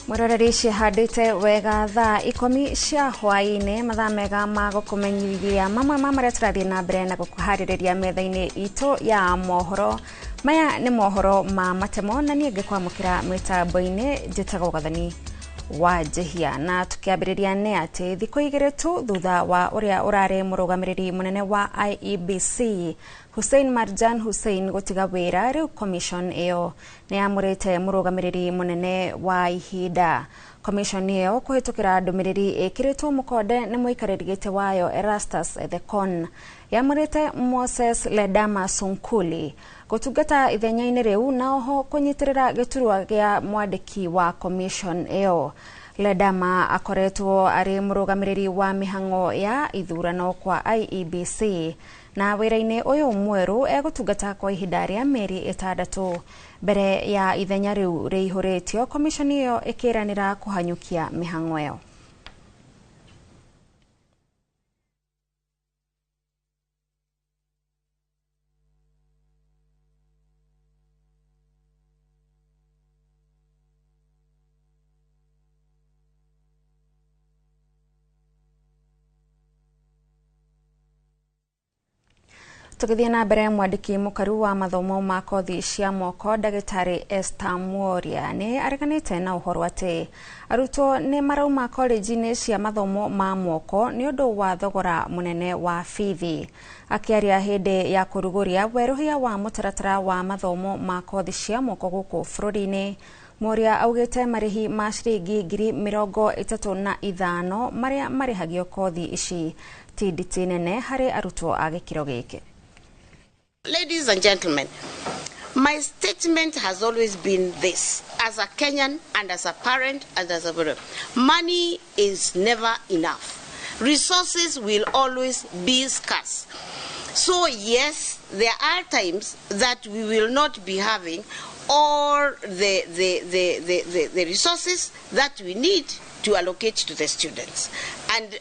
Mwiroreri cihandĩte wega thaa 10 cia hwaĩ-inĩ, mathaa mega ma gũkũmenyithia mamwe ma marĩa tũrathiĩ na mbere na gũkũharĩrĩria metha-inĩ itũ ya mohoro. Maya nĩ mohoro ma matemo na niĩ ngĩkwamũkĩra mĩtambo-inĩ njĩtagwo Gathani wa Njihia. Na tukiambĩrĩria nĩ atĩ thikũ igĩrĩ tu thutha wa ũrĩa ũrarĩ mũrũgamĩrĩri mũnene wa IEBC Hussein Marjan Hussein gũtiga wĩra, rĩu commission ĩyo nĩ yamũrĩte mũrũgamĩrĩri mũnene wa ihinda. Commission ĩyo kũhĩtũkĩra ndũmĩrĩri ĩkĩrĩtwo mũkonde nĩ mũikarĩri gĩtĩ wayo Erastus Ethekon yamũrĩte Moses Ledama Sunkuli gũtungata ithenya-inĩ rĩu na oho kũnyitĩrĩra gĩturwa gĩa mwandĩki wa commission ĩyo. Ledama akoretwo arĩ mũrũgamĩrĩri wa mĩhang'o ya ithurano kwa IEBC na wĩra-inĩ ũyũ mwerũ egũtungata kwa ihinda rĩa mĩeri 6 mbere ya ithenya rĩu rĩihũrĩtio. Commission ĩyo ĩkĩranĩra kũhanyũkia mĩhang'o ĩyo. Tũgĩthiĩ na mbere, mwandĩki mũkaru wa mathomo ma kothi cia moko ndagĩtarĩ Esther Mworia nĩ areganĩte na ũhoro atĩ arutwo nĩ marauma kolenji-inĩ cia mathomo ma moko nĩ ũndũ wa thogora mũnene wa bithi. Akĩaria hĩndĩ ya kũrugũria werũhia wa mũtaratara wa mathomo ma kothi cia moko gũkũ bũrũri-inĩ, Mworia augĩte marĩhi ma ciringi 35,000 marĩa marĩhagio kothi ici ti nditi nene harĩ arutwo a gĩkĩro gĩkĩ. Ladies and gentlemen, my statement has always been this: as a Kenyan and as a parent and as a brother, money is never enough. Resources will always be scarce. So yes, there are times that we will not be having all the resources that we need to allocate to the students. And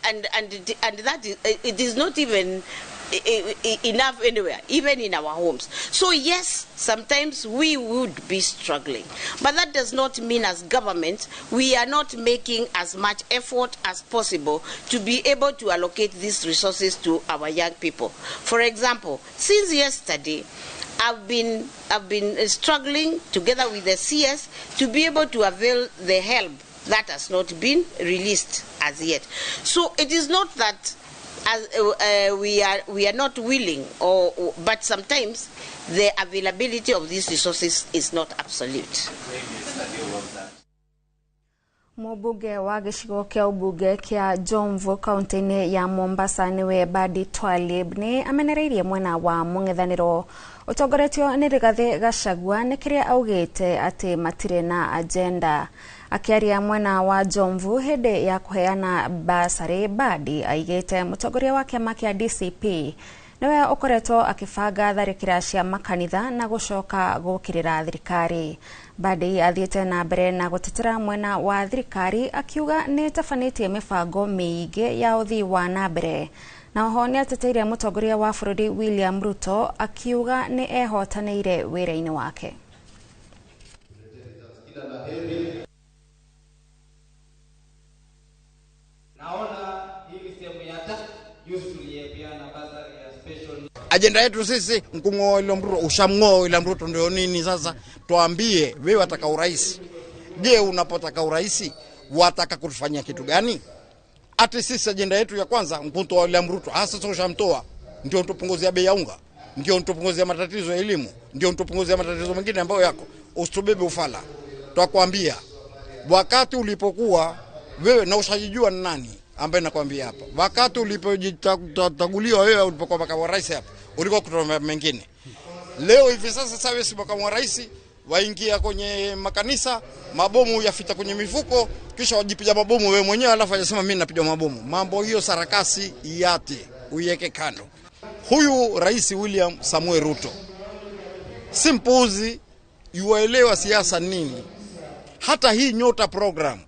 that is, it is not even enough anywhere, even in our homes. So yes, sometimes we would be struggling, but that does not mean as government we are not making as much effort as possible to be able to allocate these resources to our young people. For example, since yesterday, I've been struggling together with the CS to be able to avail the help that has not been released as yet. So it is not that as we are not willing, but sometimes the availability of these resources is not absolute. Mũmbunge wa gĩcigo kĩa ũmbunge kĩa Jomvu kaunti-inĩ ya Mombasa nĩwe Badi Twalib nĩ amenereirie mwena wa mũng'ethanĩro ũtongoretio nĩ Rigathĩ Gachagua nĩ kĩrĩa augĩte atĩ matirĩ na agenda. Akĩaria mwena wa Jomvu hĩndĩ ya kũheana basarĩ, Badi aigĩte mũtongoria wa kĩama kĩa DCP nĩwe ũkoretwo akĩbanga tharĩkĩra cia makanitha na gũcoka gũkĩrĩra thirikari. Badi athiĩte na mbere na gũtetera mwena wa thirikari akiuga nĩ ĩtabanĩtie mĩbango mĩingĩ ya ũthii wa na mbere. Na oho nĩ ateteire mũtongoria wa bũrũri William Ruto akiuga nĩ ehotanĩire wĩra-inĩ wake. Ajenda yetu sisi mkung'oa William Ruto, ushamng'oa William Ruto ndio nini sasa? Tuambie wewe wataka urais. Je, unapotaka urais wataka kutufanyia kitu gani? Ati sisi ajenda yetu ya kwanza mkuntoa William Ruto. Sasa ushamtoa, ndio tupunguzia bei ya unga, ndio tupunguzia matatizo ya elimu, ndio tupunguzia matatizo mengine ambayo yako. Usitubebe ufala. Twakwambia wakati ulipokuwa wewe na ushajijua ni nani ambaye nakwambia hapa. Wakati ulipojichaguliwa wewe ulipokuwa makamu wa rais hapa, ulikuwa kutoa mengine. Leo hivi sasa wewe si makamu wa rais, waingia kwenye makanisa, mabomu yafita kwenye mifuko, kisha wajipiga mabomu wewe mwenyewe, alafu anasema mimi napiga mabomu. Mambo hiyo sarakasi iate, uiweke kando. Huyu Rais William Samuel Ruto si mpuzi, yuaelewa siasa nini. Hata hii Nyota program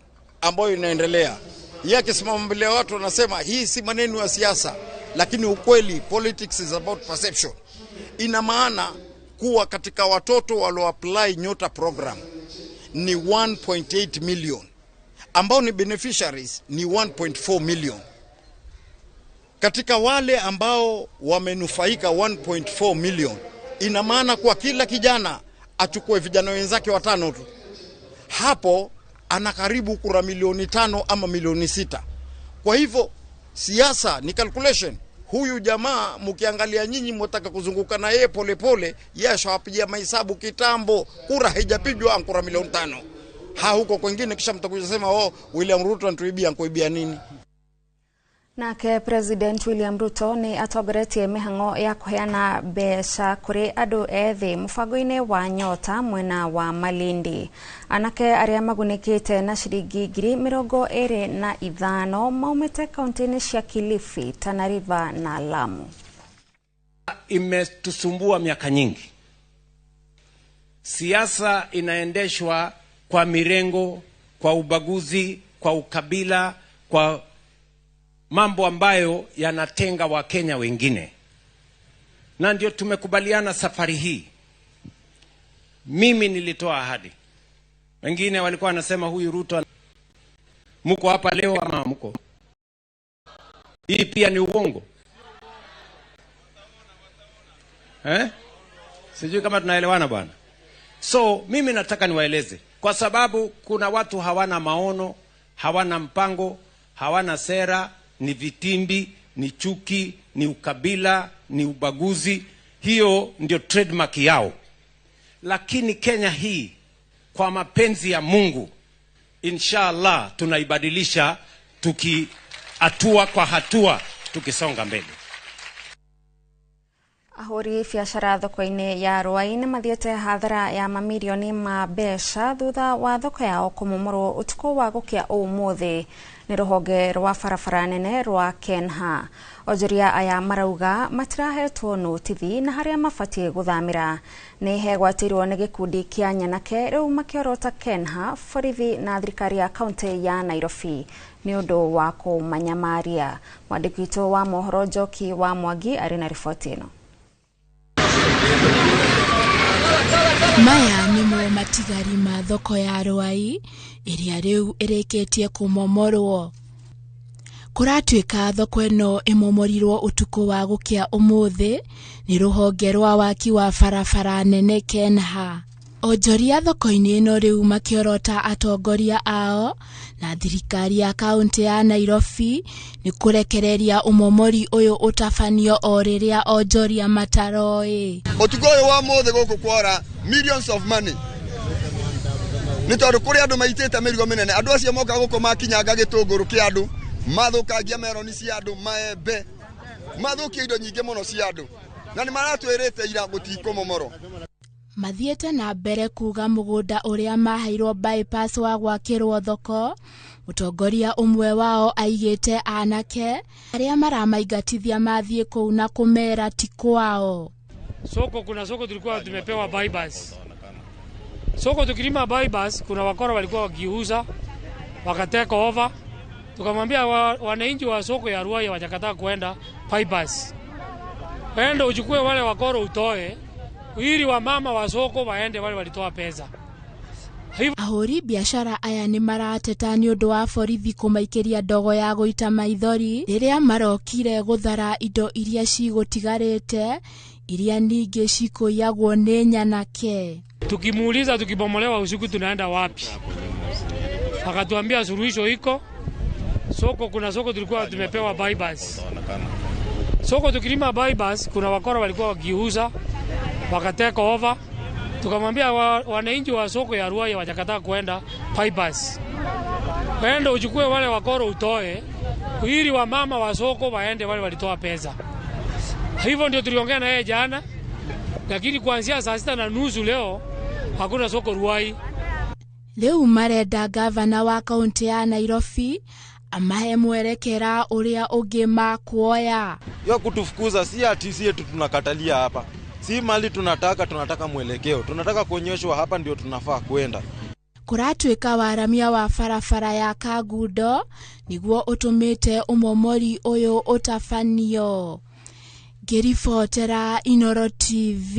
ambayo inaendelea, yeye akisimama mbele ya watu anasema hii si maneno ya siasa, lakini ukweli politics is about perception. Ina maana kuwa katika watoto walio apply Nyota program ni 1.8 million. Ambao ni beneficiaries ni 1.4 million. Katika wale ambao wamenufaika 1.4 million, ina maana kwa kila kijana achukue vijana wenzake watano tu, hapo ana karibu kura milioni 5 ama milioni 6. Kwa hivyo siasa ni calculation. Huyu jamaa mkiangalia nyinyi mtaka kuzunguka na yeye polepole, yeye ashawapigia mahesabu kitambo, kura haijapigwa ankura milioni 5. Ha huko kwingine kisha mtakuja sema oh, William Ruto antuibia, ankuibia nini? Nake President William Ruto ni atongoretie mihango ya kuheana mbeca kuri andu ethi mubango-ini wa Nyota mwena wa Malindi. Anake aria magunikite na ciringi 25,000 maumite kaunti-ini cia Kilifi, Tana River na Lamu. Imetusumbua miaka nyingi. Siasa inaendeshwa kwa mirengo, kwa ubaguzi, kwa ukabila, kwa mambo ambayo yanatenga Wakenya wengine. Na ndio tumekubaliana safari hii. Mimi nilitoa ahadi. Wengine walikuwa wanasema huyu Ruto, mko hapa leo ama mko? Hii pia ni uongo. Sijui kama tunaelewana bwana. So mimi nataka niwaeleze, kwa sababu kuna watu hawana maono, hawana mpango, hawana sera, ni vitimbi, ni chuki, ni ukabila, ni ubaguzi. Hiyo ndio trademark yao. Lakini Kenya hii, kwa mapenzi ya Mungu, inshallah tunaibadilisha tuki hatua kwa hatua tukisonga mbele. Ahũri biacara thoko-inĩ ya Ruai nĩ mathiĩte hathara ya mamirioni ma mbeca thutha wa thoko yao kũmomorwo ũtukũ wa gũkĩa ũmũthĩ nĩ rũhonge rwa barabara nene rwa Kenha. Onjoria aya marauga matirahetwo notithi na harĩa mabatiĩ gũthamĩra. Nĩ hegwatĩirwo nĩ gĩkundi kĩa nyanake rĩu makĩorota Kenha, borithi na thirikari ya kaunti ya Nairobi nĩ ũndũ wa kũmanyamaria. Mwandĩki witũ wa mohoro Njoki wa Mwangi arĩ na riboti ĩno. Maya nĩmo matigari ma thoko ya Ruai ĩrĩa rĩu ĩrĩkĩtie kũmomorwo. Kũratuĩka thoko ĩno ĩmomorirwo ũtukũ wa gũkĩa ũmũthĩ nĩ rũhonge rwa waki wa barabara nene Kenha. Onjoria thoko-inĩ ĩno rĩu makĩorota atongoria ao na thirikari ya kaunti ya Nairobi nĩ kũrekereria ũmomori ũyũ ũtabanio o rĩrĩa onjoria mataroĩ. Ũtukũ ũyũ wa mũthĩ gũkũ kwora millions of money. Nĩ tondũ kũrĩ andũ maitĩte mĩrigo mĩnene, andũ acio moka gũkũ makinyanga gĩtũngũrũ kĩa andũ, mathũkangia meroni cia andũ, maembe, mathũkia indo nyingĩ mũno cia andũ, na nĩ maratwĩrĩte ira gũtikũmomorwo. Mathiĩte na mbere kuga mũgũnda ũrĩa maheirwo bypass wa gwakĩrwo thoko. Mũtongoria ũmwe wao aigĩte anake arĩa maramaingatithia mathiĩ kũu na kũmera ti kwao. Soko, kuna soko tulikuwa tumepewa bypass. Soko tukilima bypass, kuna wakora walikuwa wakiuza, wakateka over. Tukamwambia wananchi wa soko ya Ruai wajakataa kuenda bypass. Waende uchukue wale wakora utoe, ili wamama wa soko waende wale walitoa pesa. Ahũri biacara aya nĩ marateta nĩ ũndũ wa borithi kũmaikĩria ndogo ya gũita maithori rĩrĩa marokire gũthara indo iria cigũtigarĩte iria ningĩ cikũiyagwo nĩ nyanake. Tukimuuliza tukibomolewa usiku tunaenda wapi, akatuambia suluhisho iko soko. Kuna soko tulikuwa tumepewa bypass. Soko tukilima bypass, kuna wakora walikuwa wakiuza, wakateka over. Tukamwambia wananchi wa soko ya Ruai wajakataa kuenda bypass. Waende uchukue wale wakoro utoe, ili wamama wa soko waende wale walitoa pesa. Hivyo ndio tuliongea na yeye jana, lakini kuanzia saa 6:30 leo hakuna soko Ruai. Rĩu marenda gavana wa kaunti ya Nairobi amahe mwerekera ũrĩa ũngĩ makuoya. Ya kutufukuza si ati si yetu tunakatalia hapa. Si mali tunataka, tunataka mwelekeo. Tunataka kuonyeshwa hapa ndio tunafaa kwenda. Kũratuĩka waramia wa barabara ya Kangundo nĩguo ũtũmĩte ũmomori ũyũ ũtabanio. Ngĩribotera Inooro TV,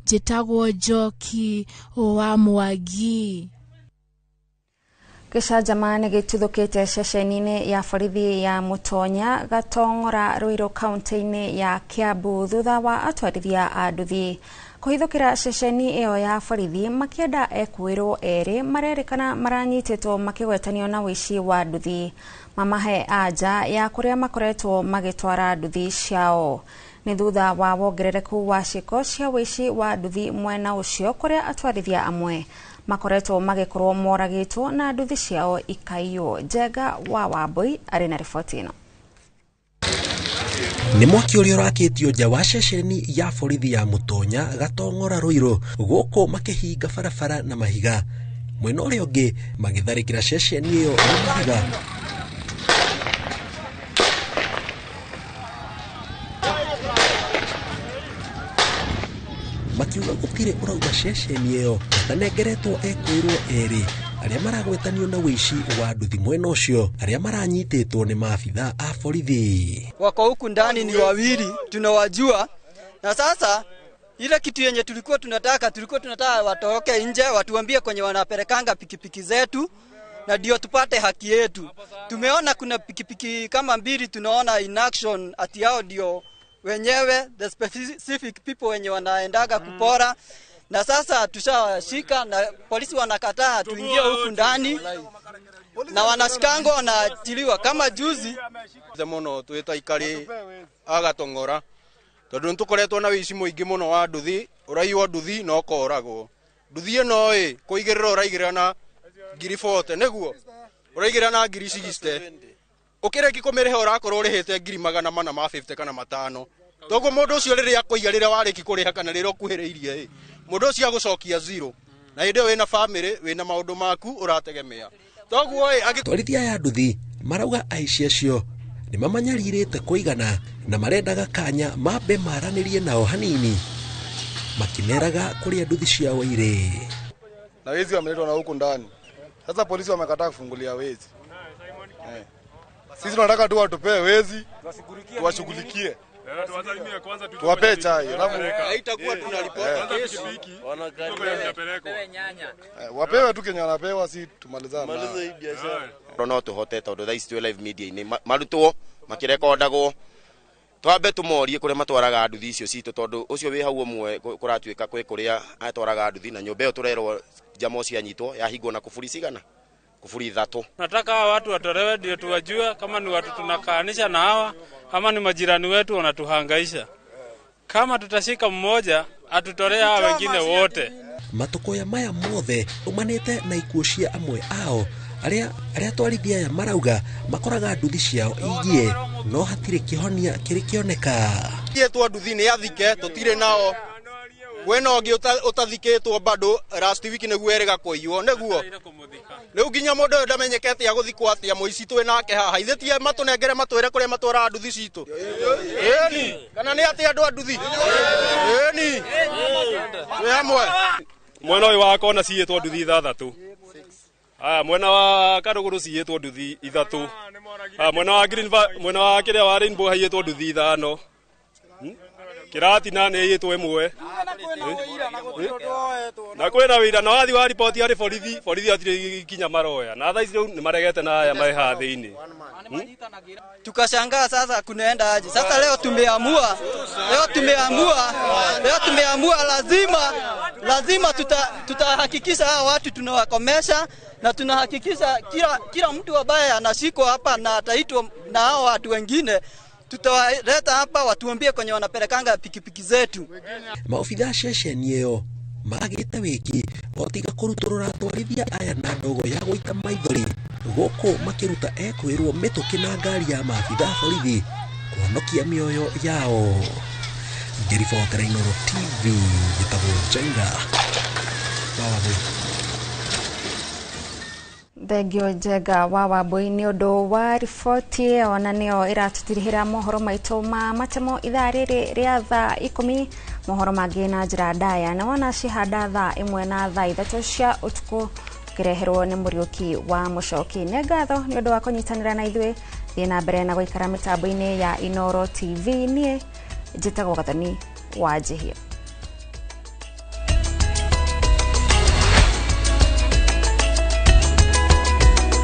njĩtagwo Njoki wa Mwangi. Gĩcanjama nĩ gĩtuthũkĩte ceceni-inĩ ya borithi ya Mũtonya Gatong'ora Ruiru kaunti-inĩ ya Kiambu thutha wa atwarithia a nduthi kũhithũkĩra ceceni ĩyo ya borithi makĩenda ekuĩrwo erĩ marerĩkana maranyitĩtwo makĩgwetanio na ũici wa nduthi mamahe anja ya kũrĩa makoretwo magĩtwara nduthi ciao. Nĩ thutha wa wongerereku wa ciĩko cia ũici wa nduthi mwena ũcio kũrĩa atwarithia amwe makoretwo magĩkorwo moragĩtwo na nduthi ciao ikaiywo. Njenga wa Wambui arĩ na riboti ĩno. Nĩ mwaki ũrĩa ũrakĩtio nja wa ceceni ya borithi ya Mũtonya Gatong'ora Ruiru gũkũ makĩhinga barabara na mahiga, mwena ũrĩa ũngĩ magĩtharĩkĩra ceceni ĩyo na mahiga. Makiuga gũtirĩ ũrauga ceceni ĩyo matanengeretwo ekwĩrwo erĩ arĩa maragwetanio na ũici wa nduthi mwena ũcio arĩa maranyitĩtwo nĩ maabitha a borithi. Wako huku ndani ni wawili tunawajua, na sasa ile kitu yenye tulikuwa tunataka watoroke nje, watuambie kwenye wanapelekanga pikipiki zetu na ndio tupate haki yetu. Tumeona kuna pikipiki kama mbili tunaona in action ati hao ndio wenyewe the specific people wenye wanaendaga kupora, na sasa tushashika na polisi wanakataa tuingie huku ndani na wanashikango wanatiliwa kama juzi muno twita ikari agatong'ora tondu nitukoretwo na wici muingi muno wa nduthi uraiywo nduthi na ukoragwo nduthi ino i kuigirira uraigirira na ngiri 40 niguo uraigirira na ngiri 60 ukireki kumiriha urakorwo urihite ngiri 450 kana 500. Toguo mundu ucio riria akuiya riria wariki kuriha kana riria ukuhiriirie i mundu ucio agucokia zero na hindi iyo wina family wina maundu maku urategemea. Toguo i atwarithia ya nduthi marauga aici acio nĩ mamanyarirĩte kũigana na marendaga kanya mambe maranĩrie nao hanini makimeraga kũrĩa nduthi ciao irĩ. Na wezi wameletwa na huku ndani. Sasa polisi wamekataa kufungulia wezi. Sisi tunataka tu watupee wezi tuwashughulikie. Tuwapee chai. Haitakuwa tunaripoti kesi. Wapewe tu kenye wanapewa, si tumalizane. Maliza hii biashara. No tuhote tondu thaa ici twĩ live media-inĩ marutwo makirekondagwo twambe tumorie kuria matwaraga nduthi icio citũ tondu ucio wi hau ũmwe kũratuĩka kwĩ kũrĩa atwaraga nduthi na nyũmba ĩyo tũrerwo jamo cianyitwo yahingwo na kuburi cigana kuburi 3. Nataka hawa watu watolewe ndio tuwajue kama ni watu tunakaanisha na hawa ama ni majirani wetu wanatuhangaisha. Kama tutashika mmoja atutolee hawa wengine wote. Matukoya maya mothe umanĩte na ikuũ cia amwe ao aria atwarithia aya marauga makoraga nduthi ciao ingie no hatirĩ kĩhonia kĩrĩ kĩoneka. Yetwo nduthi nĩ athike tũtirĩ nao kwĩna ũngĩ ũtathikĩtwo bado last week nĩguo erĩga kũiywo nĩguo rĩu nginya mũndũ ũyũ ndamenyekete agũthikwo atĩa mũici twĩ nake haha ithe tie matũnengere matwĩre kũrĩa matwaraga nduthi citũ ĩni kana nĩ atĩ andũ a nduthi ĩni twĩ hamwe. Mwena ũyũ wa kona ciyĩtwo nduthi 6. Aya mwena wa Karuguru ciyĩtwo nduthi 3. Mwena wa Green mwena wa kĩrĩa wa Rainbow haiyĩtwo nduthi 5. Kĩratina nĩ iyĩtwo ĩmwe. Na kwĩna wĩira na wathi wa ripoti harĩ borithi, borithi hatirĩ kinya maroya. Na thaa ici rĩu nĩ maregete na aya marĩ haha thĩinĩ. Tukashangaa sasa kunaenda aje. Sasa leo tumeamua lazima tutahakikisha hawa watu tunawakomesha na tunahakikisha kila mtu ambaye anashikwa hapa na ataitwa na hao watu wengine tutawaleta hapa watuambie kwenye wanapelekanga pikipiki zetu. Maobitha ceceni ĩyo magĩte wiki otiga kũrutũrũra atwarithia aya na ndogo ya gũita maithori gũkũ makĩruta ekwĩrwo mĩtũkĩ na ngari ya maabitha a borithi kũhonokia mĩoyo yao. Ngĩribotera Inooro TV njĩtagwo Njenga wa Wambui. Thengio Njenga wa Wambui nĩ ũndũ wa riboti ĩyo na nĩyo ĩratũtirihĩra mohoro maitũ ma matemo ithaa rĩrĩ rĩa thaa 10 mohoro mangĩ na njĩra ndaya na wona cihanda thaa 1 na thaa 3 cia ũtukũ kĩreherwo nĩ Mũriũki wa Mũcoki. Nĩ ngatho nĩ ũndũ wa kũnyitanĩra na ithuĩ. Thiĩ na mbere na gũikara mĩtambo-inĩ ya Inooro TV. Niĩ njĩtagwo Gathoni wa Njihia.